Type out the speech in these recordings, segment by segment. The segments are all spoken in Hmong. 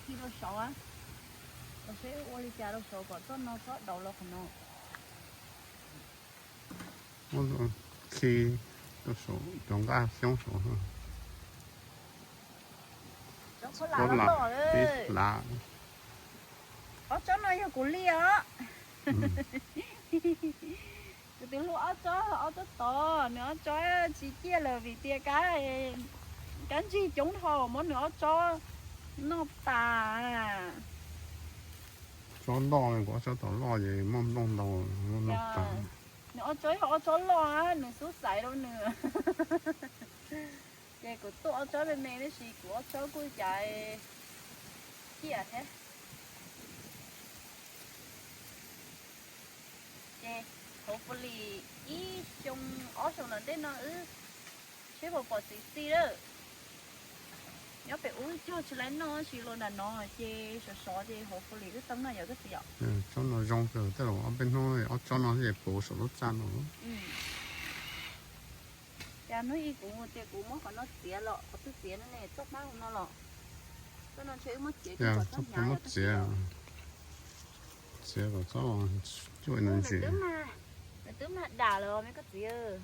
Khi rau saud, seb ua li cas rau saud kom txoj no txhob daus los qhov no. Khi rau saud cov nqaj xyoob saud. Ob tsob no yog kuv li os. Kuv tus hlub ob tsob, ob tsob tod, nws ob tsob tsis ciaj lawm vim tias kab ntsig coob dhau, muab nws ob tsob noj tas. Tsob loj, kuv ob tsob tom loj ces muaj nplooj ntau, noj tas. Nws ob tsob yog ob tsob loj, nws xub xaiv rau nws. Ces kuv tuaj ob tsob me me, tab sis kuv ob tsob kuj cas ciaj thiab. Ces hopefully ib xyoo ob xyoo ntawm ntej no wb seb puas pom txiv txi lawm. Nyob pem ub cog tsis laib noj tsis los nram no ces sov sov ces hopefully wb tau noj yom koj txiv yom. Tsob no zoo kawg, tej zaum ob peb hnub ob tsob no ces puv saum lub txaj no. Cas hnub ib kuv tias kuv muab qhov no txiav los qhov twg txiav no ne, txoj hmab no los. Txoj no ntshe wb muab txiav, txiav kom txhob cuam no ntsis. Nws twb mag dam lawm me koj txiv.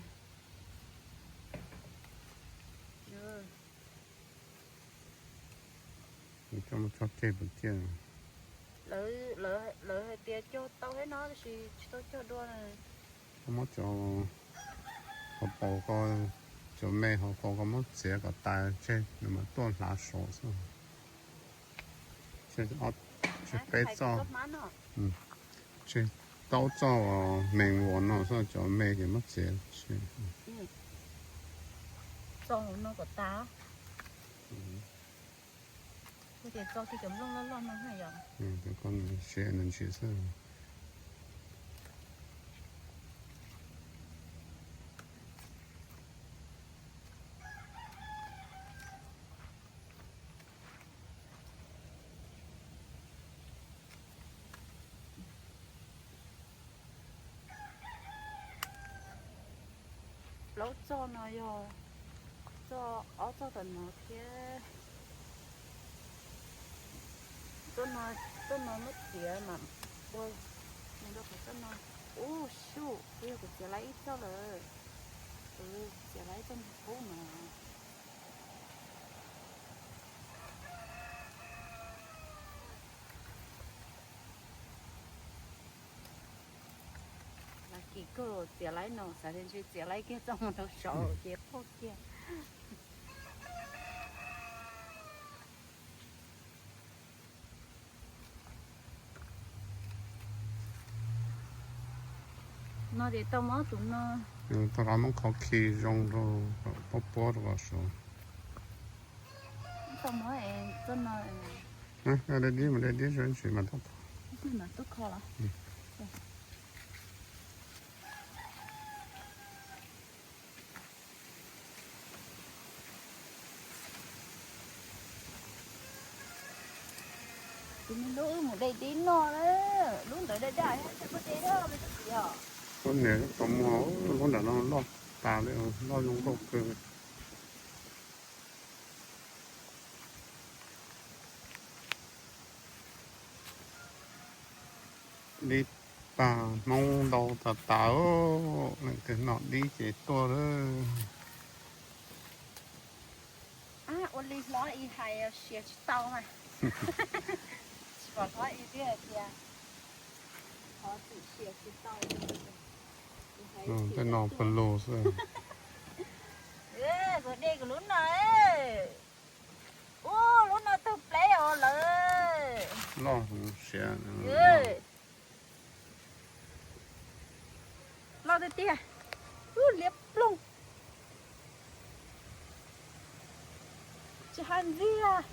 Coj mus tso tseg puas ciaj? Lawv hais tias cog tau thiab no tab sis tsis tau cog dua na. Koj muab cov, hauv paus ko, cov me hauv paus ko muab txiav kom tas tseg nws mam tuaj hlav saud xwb. Tseg peb txoj, tseg plaub txoj me uas no xwb, cov me ces muab txiav tseg. Txo hauv no kom tas. Kuv tias txo kiag cov nplooj loj loj no na yom. Cov ko nws siav nws ntsis xwb. Plaub txoj no yog txoj, ob txoj tom no thiab. Txoj no, txoj no muab txiav mas ua, nws rau kuv txoj no. Ub shuj, kuv yog kuv txiav laiv ib txoj lawm. Kuv txiav laiv ib txoj ntug qub no. Laj kim kawg, txiav laiv no xav tias ntshe txiav laiv kiag txoj mus rau saud ces qoj kiag. No ces tau mob tus no. Tau qhov muab kho khi zoo rau kom puab puab rau kom suav. Tau mob es txoj no. Deb dib mas deb dib, zoo ntsis mas tau kho. Tus me lub wb mus de dib no na, lub ntawd daj daj thiab, tsis muaj dej thiab me tub txiv os. Lub niag tau muag, lub nram no loj tas li, loj zoo nkauj kawg. Dib pag Hmoob ntau tas tas, leej twg noj dib ces tuaj lawm. Ua li hlob i hais siav tsis tau mas, tsis pom hlob i twb hais tias hlob txwm siav tsis tau. Tej no pawg lug xwb. Kuv de kuv lub no. Ub, lub no tug pleb os lawm. Loj siav. Loj tiag tiag. Ub, liab ploog. Tsis hais ntxiag.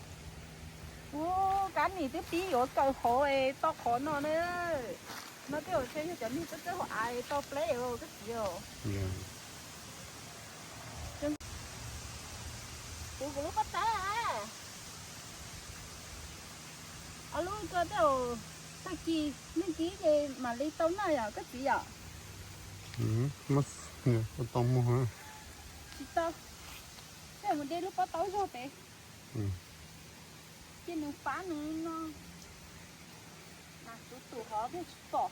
Ub, kab nim twb pib yuav kaw hauv es tau qhov no na. No twb yog cov niag txawj txawj hauv av tau pleb koj txiv os. Kuv kuv lub pob tawb a. Ob lub ko tej zaum tag kis neeg kib ces mam li tau noj yom koj txiv yom. Tsis tau, tej mus de lub pob taub zog pem. Ces nws pab nws no, mas tus tus hov pheej tsis pom.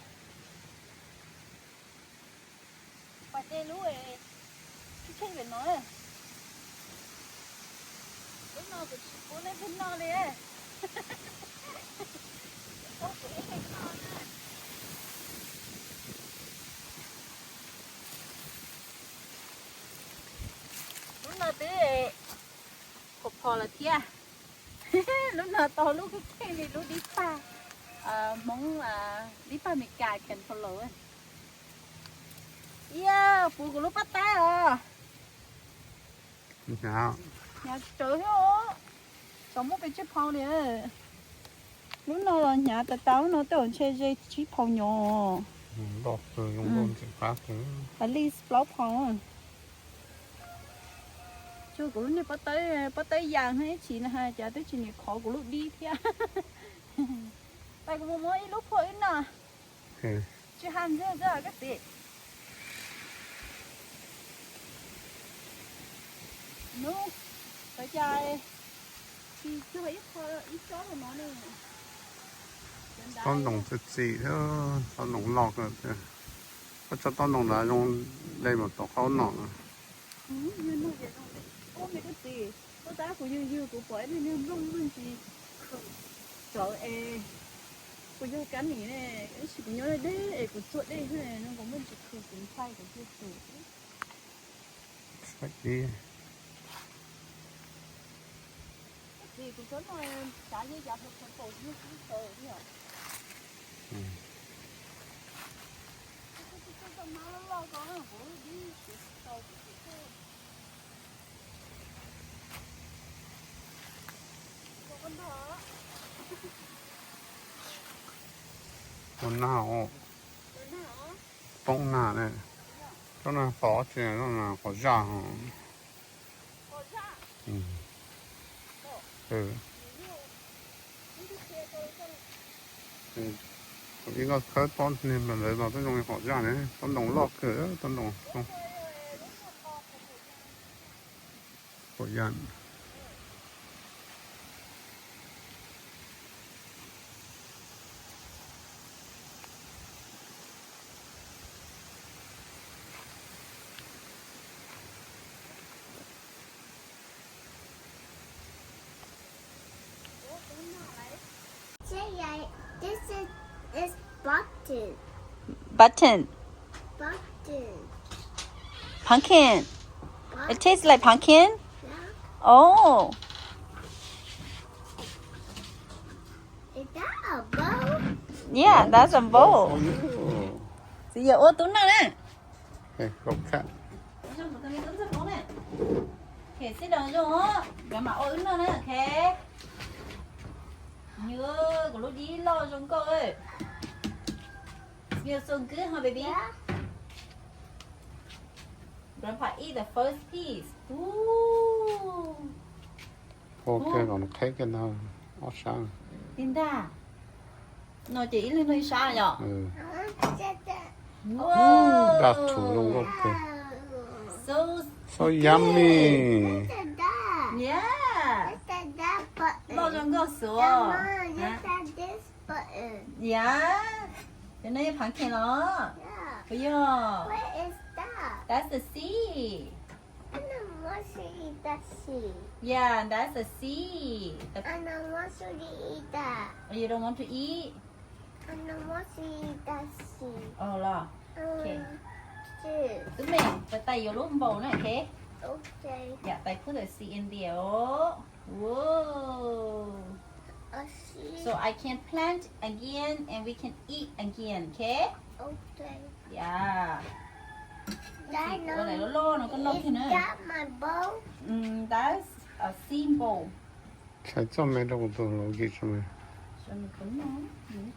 Pas dej lub kheej kheej pem no, lub no kuv tsis pub nej pheej noj li. Lub no twb phom phom lawm thiab. Lub no tau lub kheej kheej li lub dib pag Hmoob, dib pag Meskas Kenfollow. Yog puv kuv lub pob tawb os. Hnyav tsawv thiab, tsis muaj pes tsib phau li. Lub no los hnyav tas tas, lub no tej zaum ntshe ze tsib phau nyov. At least plaub phau. Tsuas kuv lub niag pob tawb, pob tawb yas no ib tsis na, cas twb tsis niam khov kuv lub dib thiab. Tais kuv mus muab ib lub phua wb noj. Tsis hais ntxiag xwb koj txiv. Nub, ua cas tsis cog ib qho ib tsob rau no ne? Tsob ntoo txi txiv thiab, tsob ntoo loj kawg. Koj tso tsob ntoo ntawd zoo de mus tom qab no. Ua me koj txiv, koj tab kuv yws yws kuv pom ib niag nplooj nplooj tsis khwm rau es kuv yog kab nim ne, tab sis kuv nyob deb es kuv txuag dej no kuv nplooj tsis khwm kuv ntshai kuv tuag xwb. Txiv, kuv tsob no xav yog yav purple purple no xwb tau li os. Kuv tau mab loj loj ko kuv dib siv tsis tau kuv txiv. Ua nag os, poob nag ne. Tsob no pom tsis, qhov zaj os. Ib koj khawb tsob niag ntawd los twb zoo li qhov zaj ne, tsob ntoo loj kawg, tsob ntoo pom yaj. This is, is button. Button. Button. Pumpkin. It tastes like pumpkin? Yeah. Oh. Is that a bowl? Yeah, that's a bowl. Txiv, yog ua tub noj na. Sit down zoo, nkawd mam ua wb noj na, ok. Nws, kuv lub dib loj zoo nkauj. Smells so good, huh, baby? Grandpa eat the first piece. Ua kiag kom qheb kiag ntag, ob sab. Li ntag. No ces ib leeg noj ib sab yom. Daj thuv zoo nkauj kawg. So, so yummy. Yeah. Loj zoo nkauj xwb. Yeah. Cov no yog pumpkin los? Puas yog? That's the seed. I don't want to eat that seed. Yeah, that's a seed. The I don't want to eat that. Oh, you don't want to eat? I don't want to eat that seed. Oh, los. Okay. Tub me, pab tais yuav lub npaum na, okay? Okay. Yeah, tais put the seed in there. Whoa. A seed. So I can plant again and we can eat again, okay? Okay. Yeah. Dad, no. Ua daim loj loj no koj noj kiag na. Is that my bowl? Mm, that's a seed bowl. Txhais txoj me rau kuv tus hluas kis tso me.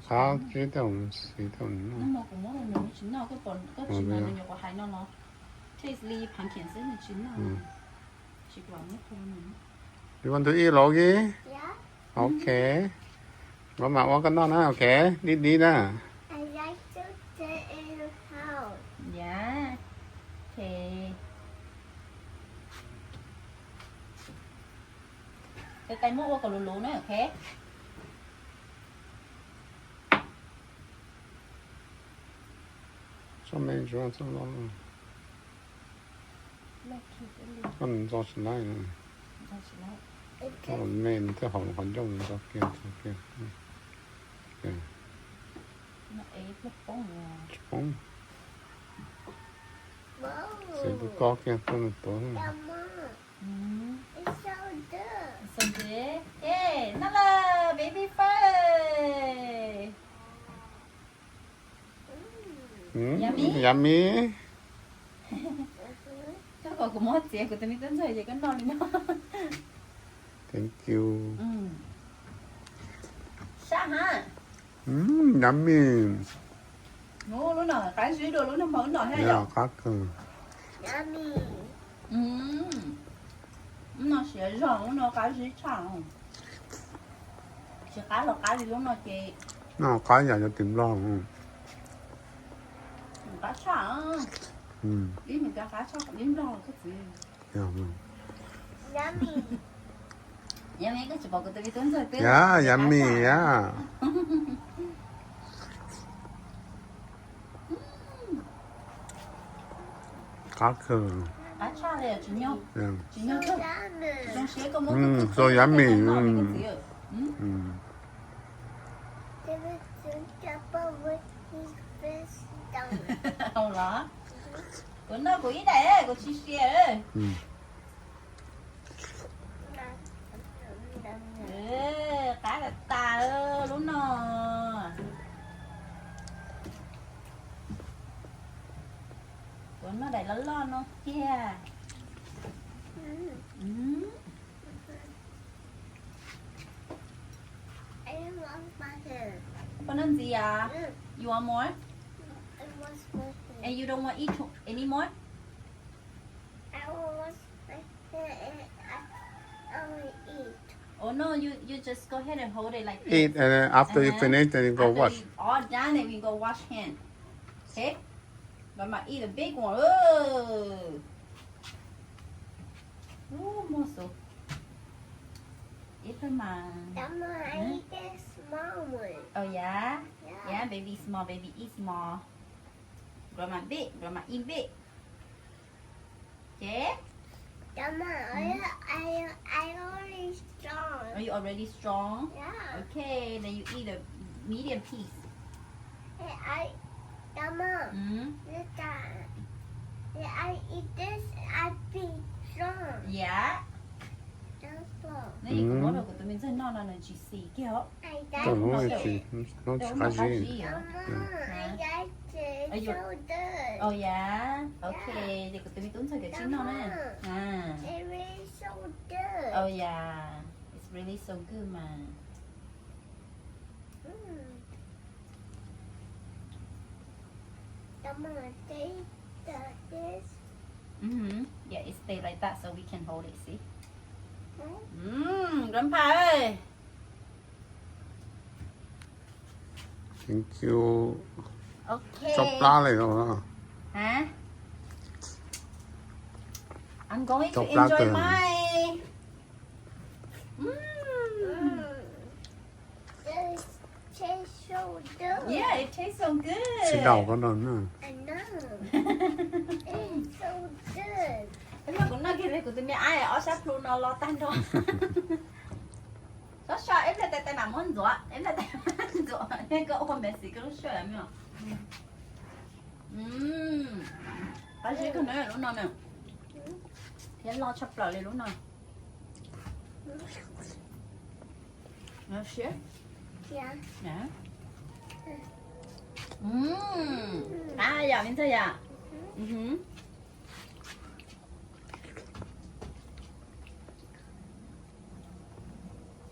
Qab tib tau siv tau noj. Noj mov kuv muab rau nws tsis noj, koj tsis noj nws nyuam qhuav hais no no. Taste li pumpkin xwb nws tsis noj. Tsis kuv muab rau nws. You want to eat, Logie? Yeah. Okay. Nkawd mam ua koj noj na, okay? Dib dib na. I like to sit in the house. Yeah. Okay. Tais muab ua kom luv luv na, ok. Txoj me ntsuav txoj no, koj ntxo tsis laib na. Txoj me thiaj haum qhov ncauj, ntxo kiag, ntxo kiag. Tsis poob. Xav tus ko kiag tuaj nws tuav. Noj lawm, baby first. Yummy. Koj kom kuv muab txiav kuv tus me tub ntxawg ces koj noj li no. Thank you. Sab ha. Yummy. Lub no qab zib dua lub no mas wb noj thiab yom. Qab kawg. Lub no siav zog, lub no qab zib tshaj. Tsis qab los qab li lub no ces. No qab yam cov tim Nplog. Qab tshaj. Ib me cov qab tshaj qab li Nplog koj txiv. Yummy, koj tsis pom kuv tus me tub ntxawg twb. Yeah, yummy, yeah. Qab kawg. Qab tshaj li, tsis nyog, tsis nyog kawg. Zoo siab koj muab koj tub. So yummy. Los, kuv noj kuv ib daim, kuv tsis sia. Qab tas tas lub no. Kuv noj daim loj loj no kiag. Koj noj ntxiv os? You want more? And you don't want eat anymore? Oh no, you you just go ahead and hold it like this. Eat, and then after you finish, then you go wash. All done, then we go wash hand. Okay? But I'm gonna eat a big one. Ooh. Ooh, muag xus. Ib pliag mas. Grandma, I eat the small one. Oh yeah? Yeah. Yeah, baby small, baby eat small. Grandma big, grandma eat big. Okay? Grandma, I, I, I already strong. Oh, you already strong? Yeah. Okay, then you eat a medium piece. Hey, I, Grandma, look at, hey, I eat this, I be strong. Yeah. That's all. Nws yeej kuv muab rau kuv tus me ntxawg noj no nws tsis xis kiag os. Grandma, I like it. So good. Oh yeah. Okay, ces kuv tus me tub ntxawg kawm tsib noj na. Grandma, it is so good. Oh yeah, it's really so good, man. Mm. Grandma, take the, this. Mm-hmm. Yeah, it stay like that so we can hold it, see? Okay. Mm, Grandpa ơi. Thank you. Okay. Tso plab li no. Hả? I'm going to enjoy mine. Mm. It tastes so good. Yeah, it tastes so good. Tsis daus koj noj na. I know. It's so good. Ib pliag kuv noj kiag li kuv tus me ab ob sab plhu no lo tag nrho. Txhob so, ib pliag tais tais mam muab ntxuav, ib pliag tais tais mam ntxuav, koj ua messy koj lub sugar me os. Qab zib kawg na lub no na. Thiab loj tshaj plaws li lub no. Siab. Qab yom me ntxawg yom.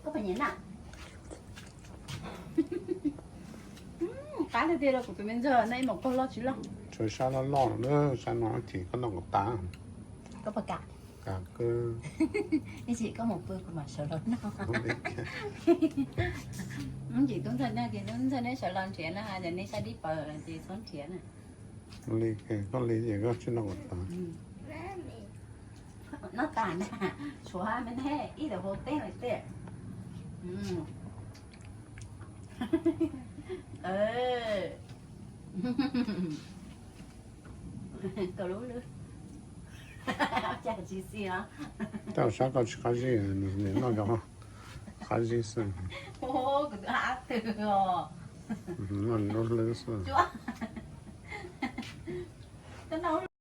Koj puas nyiam na? Qab tiag tiag rau kuv tus me ntxawg na, ib maum pog loj tsis loj. Tshuav sab loj loj na, sab no ces koj noj kom tas. Koj puas kam? Kam kawg. Ib chim koj mus pw kuv mam sawv los noj. Ib chim tub ntxawg noj ces tub ntxawg neb sawv los nrhiav na, ces neb sab dib paws ces txhob nrhiav na. Li koj li ces koj tsis noj kom tas. Noj tas na, tshuav me ne, eat the whole thing right there. Kaus lub lwb. Cas tsis xis os. Tau sab koj tsis qab zib, nws noj cov qab zib xwb. Kuv twb ab twg os. Noj lub hlwb xwb. Koj noj